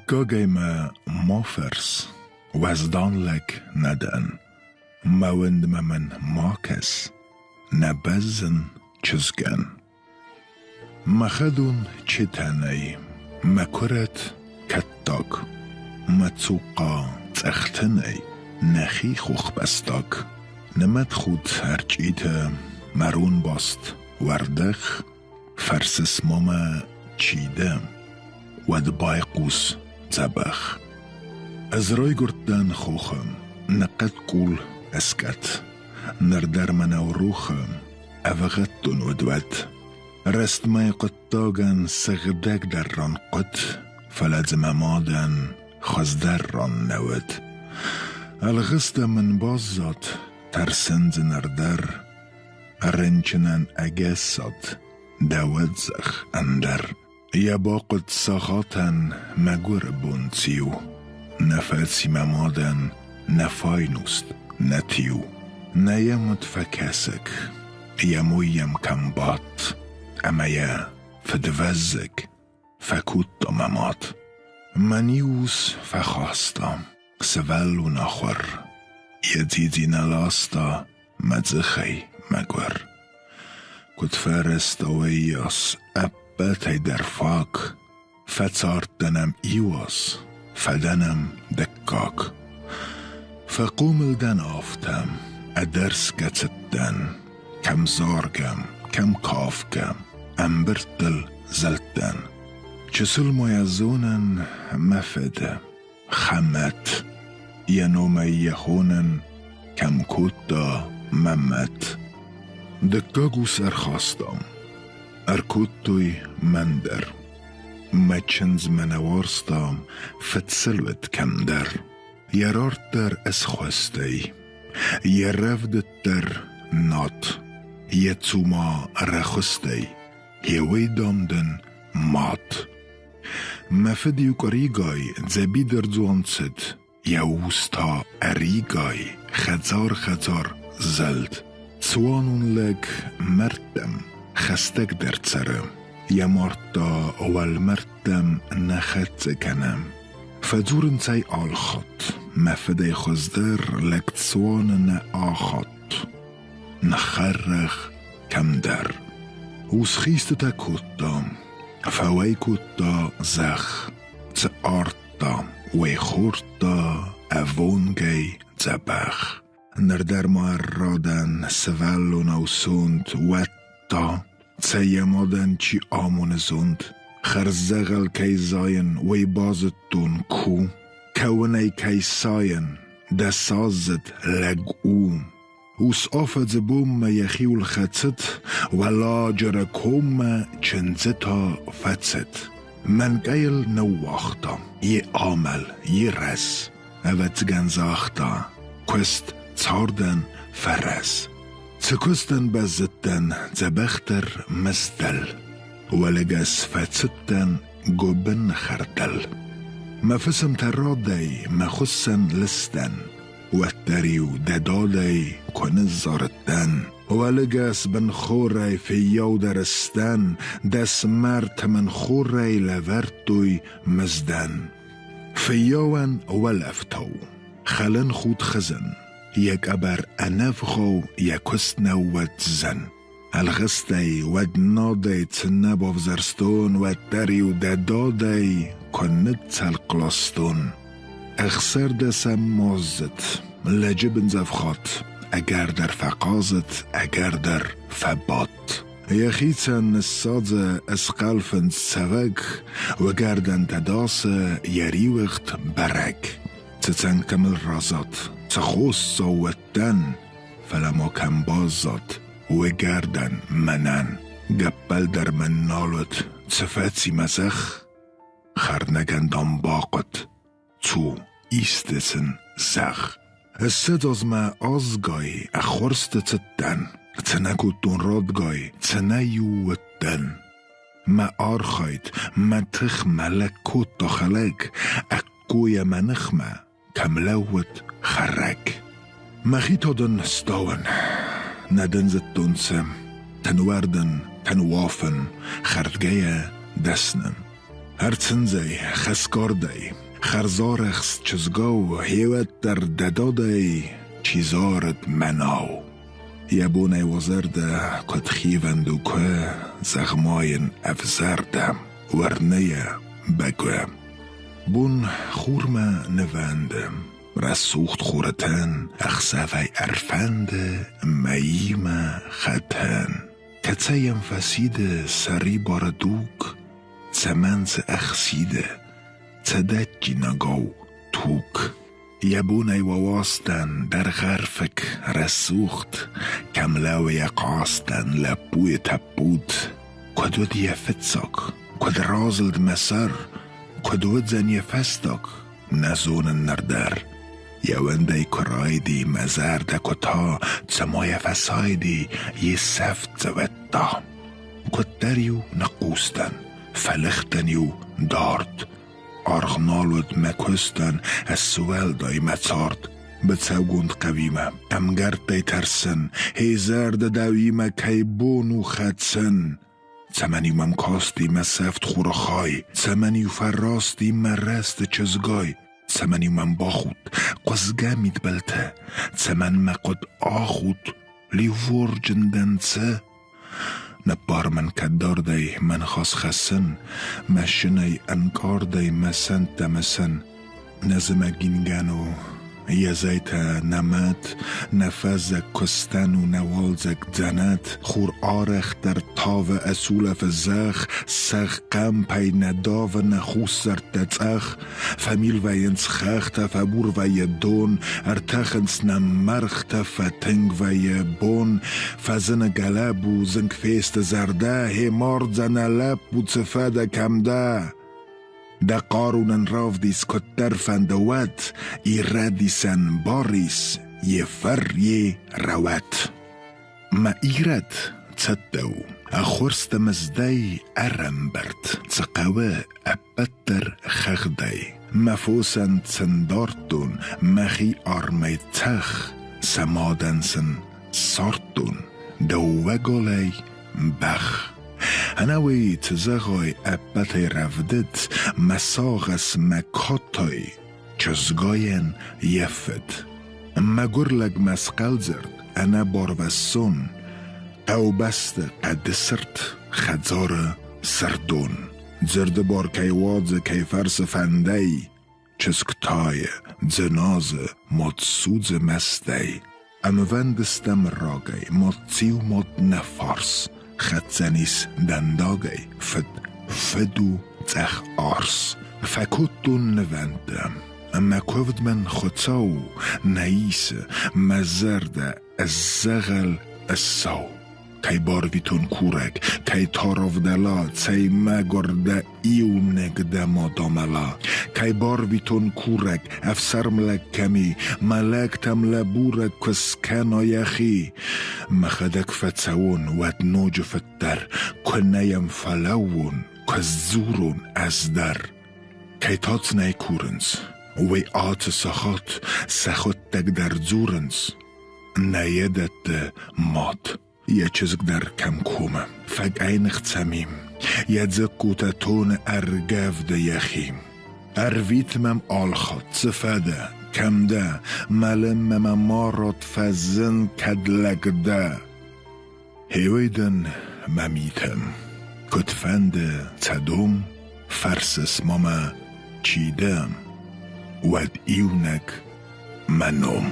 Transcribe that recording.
Мыггагӕй мӕ ма фӕрс, уӕздан лӕг нӕ дӕн. Мӕ уындмӕ мын ма кӕс, нӕ бӕззын чызгӕн. Мӕ хӕдон четӕнӕй, мӕ куырӕт кӕттаг, мӕ цухъхъа цъӕхтынӕй, нӕхи хохбӕстаг. Нымӕтхуд ӕрчъитӕ, мӕ ронбаст уӕрдӕх, Фӕрсыс ма мӕ, чи дӕ? Уӕд байхъус дзӕбӕх. Ӕз райгуырдтӕн хохы, ныхъхъӕдкъул ӕскъӕт. Ныр дӕр мӕ нӕу рохы, ӕвгъӕддон уыд уӕд. Рӕстмӕйы хъуыддагӕн сыгъдӕгдӕр ран хъуыд, фӕлӕ дзы мӕ мадӕн хуыздӕр ран нӕ уыд. Ӕлгъыста мын баззад, тӕрсын дзы ныр дӕр, Рынчынӕн ӕгӕсад, дӕуӕдзӕх ӕндӕр. Йӕ бахъуыд сахатӕн мӕгуыры бон циу. Нӕ фӕци мӕ мадӕн нӕ файнуст, нӕ тиу. Нӕ йӕм уыд фӕкӕсӕг, йӕ мой йӕм кӕм бадт, ӕмӕ йӕ фыдвӕззӕг фӕкодта мӕ мад. Мӕн-иу ус фӕхаста, сывӕллон ахуыр, йӕ дзидзи нӕ ласта, мӕ дзыхӕй мӕгуыр. Куыд фӕрӕзта уыйас ӕппӕтӕй дӕр фаг, фӕцардтӕн ӕм иу аз, фӕдӕн ӕм дыккаг. Фӕхъомыл дӕн афтӕ, ӕдӕрсгӕ цыдтӕн, кӕм заргӕ, кӕм кафгӕ, ӕмбырдтыл зылдтӕн. Чысыл ма йӕ зонын мӕ фыды, Хӕмӕт, йӕ номӕй йӕ хонын кӕм кодта мӕ мӕт. Дыккаг ус ӕрхастам, ӕркодтой мӕн дӕр. Мӕ чындз мӕ нӕ уарзта, фыдсыл уыд кӕмдӕр. Йӕ рард дӕр ысхуӕстӕй, йӕ рӕвдыд дӕр над, йӕ цума рӕхуыстӕй, йӕ уый дам дын мад. Мӕ фыд-иу къуыригай дзӕбидырдзуан цыд, йӕ ус та ӕригай хӕдзар-хӕдзар зылд. Цуанон лӕг мӕрдтӕм хӕстӕгдӕр цӕры, йӕ мард та уӕлмӕрдтӕм нӕ хӕццӕ кӕны. Фӕдзурынц ӕй алхатт, мӕ фыдӕй хуыздӕр лӕг цуаны нӕ ахатт. Ныххӕррӕгъ кӕмдӕр. Ус хистытӕ кодта, фӕуӕй кодта зӕхх, цы ардта, уый хордта ӕввонгӕй дзӕбӕх. Ныр дӕр ма ӕррадӕн сывӕллонау сонт, уӕд та, цӕй йӕ мадӕн чи амоны зонд? Хӕрздзӕгъӕл кӕй зайын, уый базыдтон ку. Кӕуынӕй кӕй сайын, дӕ саздзыд лӕг у. Ус афӕдзы бонмӕ йӕхиуыл хӕцыд, Уӕлладжыры коммӕ чындзытӕ фӕцыд. Мӕнкъӕйыл ныууагъта, йе амӕл, йе рӕз. Ӕвӕццӕгӕн загъта, куыст цардӕн фӕрӕз. Цы куыстӕн бӕззыдтӕн дзӕбӕхдӕр мыздыл, Уӕлыгӕс фӕцыдтӕн гуыбын хӕрдыл. Мӕ фысымтӕ радӕй мӕ хуыссӕн лыстӕн, Уӕддӕр-иу дӕ додӕй куы ныззарыдтӕн. Уӕлыгӕс бынхорӕй фыййаудӕр ысдӕн, Дӕ смӕрты мын хурӕй лӕвӕрдтой мыздӕн. Фыййауӕн уӕлӕфтау, хӕлын худ хызын, Йӕ къӕбӕр ӕнӕвгъау йӕ куыст нӕ уадздзӕн. Ӕлгъыстӕй, уӕд надӕй цы нӕ бавзӕрстон, уӕддӕр-иу дӕ додӕй куы ныццӕлхъ ластон. Ӕхсӕрдӕсӕм моздзыд, лӕджы бындзӕфхад, ӕгӕрдӕр фӕхъазыд, ӕгӕрдӕр фӕбадт. Йӕхицӕн ныссадзы ысхъӕлфындз цӕвӕг, уыгӕрдӕнтӕ дасы йӕ риуыгъд бӕрӕг. Цы цӕнгтӕ мыл разад, цы хосдзау уыдтӕн, фӕлӕ ма кӕм баззад, уыгӕрдӕн мӕнӕн. Гӕппӕл дӕр мын нал уыд, цы фӕци мӕ зӕхх? Хӕрнӕгӕн дам бахъуыд, цу, исты сын зӕгъ. Ссӕдз азмӕ азгай ӕххуырсты цыдтӕн, цы нӕ кодтон радгай, цы нӕ иу уыдтӕн. Мӕ архайд, мӕ тых мӕ лӕг кодта хӕлӕг, ӕккойӕ мӕ ныхмӕ кӕм лӕууыд хӕрӕг. Мӕхи та дын стауын, нӕ дын зыдтон цы, тынуӕрдын, тынуафын, хӕрдгӕйӕ дӕсны. Ӕрцындзӕй, хӕсгардӕй, хӕрзарӕхст чызгау, хеуӕддӕр дӕдадӕй чи зарыд мӕнау. Йӕ бонӕй уӕ зӕрдӕ куыд хивӕнд у куы, зӕгъ-ма йын ӕвзӕр дӕ, уырны йӕ, бӕгуы. Бон хурмӕ нывӕнды, рӕсугъд хуры тын ӕхсӕвӕй ӕрфӕнды мӕимӕ хӕтын. Кӕцӕй йӕм фӕсиды сӕрибары дуг, цӕмӕн дзы ӕхсиды цӕдӕджджинагау туг. Йӕ бонӕй уӕ уастӕн дӕргъӕрфыг рӕсугъд, кӕм лӕууы йӕ хъазтӕн лӕппуйы тӕппуд. Куыд уыд йӕ фыццаг, куыд разылд мӕ сӕр, куыд уыдзӕн йӕ фӕстаг, нӕ зонын ныр дӕр. Йӕ уӕндӕй куы райди, мӕ зӕрдӕ куы та, цыма йӕ фӕсайди, йе сӕфт дзӕвӕдта. Куыддӕр-иу ныхъхъус дӕн, фӕлыгътӕн-иу дард. Аргъ нал уыд мӕ куыстӕн, ӕз уӕлдай мӕ цард. Быцӕугонд хъӕуимӕ, ӕмгӕрттӕй тӕрсын, хей зӕрдӕ дӕуимӕ кӕй бон у хӕцын. Цӕмӕн-иу мӕм касти мӕ сӕфт хуры хай, цӕмӕн-иу фӕрасти мӕ рӕзты чызгай, цӕмӕн-иу мӕм бахудт хъуызгӕ мидбылты, цӕмӕн мӕ хъуыд ахуд ливорджын дӕнцы. Ныббар мын кӕд дардӕй мӕ ныхас хӕссын, мӕ сынӕй ӕнкъардӕй мӕ сӕнттӕ мысын. Нӕ зымӕг ингӕн у, йӕ зӕйтӕ нӕ мӕт, нӕ фӕззӕг куыстӕн у нӕ уалдзӕг дзӕнӕт, хур арӕхдӕр тавы ӕсулӕфы зӕхх, сӕгъ хъӕмпӕй нӕ давы нӕ хуссӕрттӕ цъӕх, фӕмил вӕййынц хӕхтӕ, фӕбур вӕййы дон, ӕртӕхынц нӕм мӕргътӕ, фӕтынг вӕййы бон, фӕзыны гӕлӕбу, зынг фесты зӕрдӕ, хе мардзӕнӕ лӕппу, цы фӕдӕ, кӕм дӕ? Дӕ хъару нын равдис, куыддӕр фӕнды уӕд, ирӕдисӕн барис, йе фӕр, йе рӕуӕт. Мӕ ирӕд цӕттӕ у, ӕххуырсты мыздӕй ӕрӕмбырд, цы хъӕуы, ӕппӕтдӕр хыгъдӕй. Мӕ фосӕн сын дардтон мӕхи армӕй цӕхх, сӕ мадӕн сын ссардтон дыууӕ голӕй бӕх. Ӕнӕуый, цы зӕгъай, ӕппӕтӕй рӕвдыд, мӕ сагъӕс, мӕ катай, чызгайӕн йӕ фыд. Мӕгуыр лӕг мӕ схъӕлдзырд, ӕнӕбарвӕссон, хъӕубӕсты хъӕды цырт, хӕдзары сырдон. Дзырды бар кӕй уадзы, кӕй фӕрсы фӕндӕй, чызг тайы, дзыназы, мад судзы мӕстӕй. Ӕмвӕндыстӕм рагӕй, мад циу, мад нӕ фарс, хӕцдзӕнис дӕндагӕй, фыд фыд у цъӕх арс. Фӕкодтон нывӕндтӕ, мӕ куывд мын Хуыцау нӕ исы, мӕ зӕрдӕ ысдзӕгъӕл, ыссау. Кӕй барвитон курӕг, кӕй таравдӕла, цӕй мӕгуыр дӕ иунӕг дӕ мад амӕла. Кӕй барвитон курӕг, ӕфсарм лӕг кӕми, мӕ лӕгтӕм лӕбурӕг куы скӕна йӕхи. Мӕхӕдӕг фӕцӕуон, уӕд ноджы фыддӕр, куы нӕ йӕм фӕлӕууон, куы сдзурон ӕз дӕр. Кӕй тацнӕй курынц, уый ацы сахат сӕхуыдтӕг дӕр дзурынц. Нӕ йӕ дӕтты мад. Йӕ чызг дӕр кӕм комы, фӕкъӕйных цӕми, йӕ дзыккутӕ тоны ӕргӕвды йӕхи. Ӕрвит мӕм алхатт, цы фӕдӕ, кӕм дӕ, мӕлынмӕ мӕ ма ратт фӕзын, кӕд лӕг дӕ. Хеуый дын мӕ митӕ, куыд фӕнды цӕдом, фӕрсыс ма мӕ, чи дӕ, уӕд иунӕг мӕ ном.